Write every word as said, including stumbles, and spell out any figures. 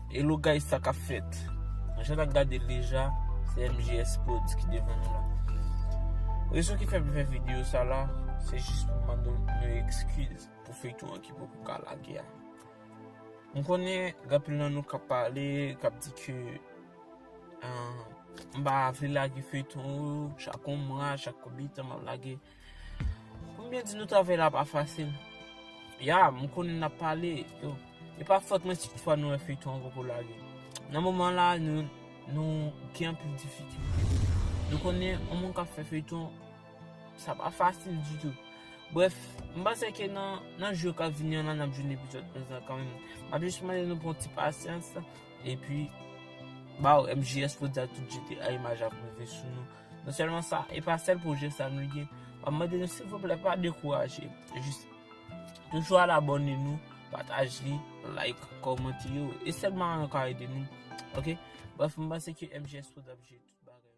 Hello guys, sa k ap fèt? Jan n ap gade l deja, se M J S Prodz ki devan nou la. Rezon ki fè m fè videyo sa la, se jis pou m mande nou ekskiz pou feyton an ki poko ka lage a. M konnen gen anpil nan nou k ap pale, k ap di ke, ah, m pa vle lage feyton yo, chak yon mwa, chak konbyen tan m ap lage. Pou m byen di nou, travay la pa fasil. Ya, m konnen n ap pale, yo. E pa fòt mwen si toutfwa nou wè feyton an poko lage. Nan moman la, nou, nou gen anpil difikilte. Nou konnen yon moun k ap fè feyton, sa pa fasil ditou. Brèf, m panse ke nan, nan jou k ap vini an la, n ap jwenn epizòd konsa kanmenm. M ap jis mande nou pou yon ti pasyans, epi, ba w M J S pou di a tout jete a imaj ap rive sou nou. Non sèlman sa, e pa sèl pwojè sa nou gen. M ap mande nou, silvouplè, pa dekouraje. Jis toujou al abòne nou, pataj li, like, kòmante yo. E sèlman an ka ede nou. Ok? Brèf, m panse ke M J S Prodz ap jere tout bagay.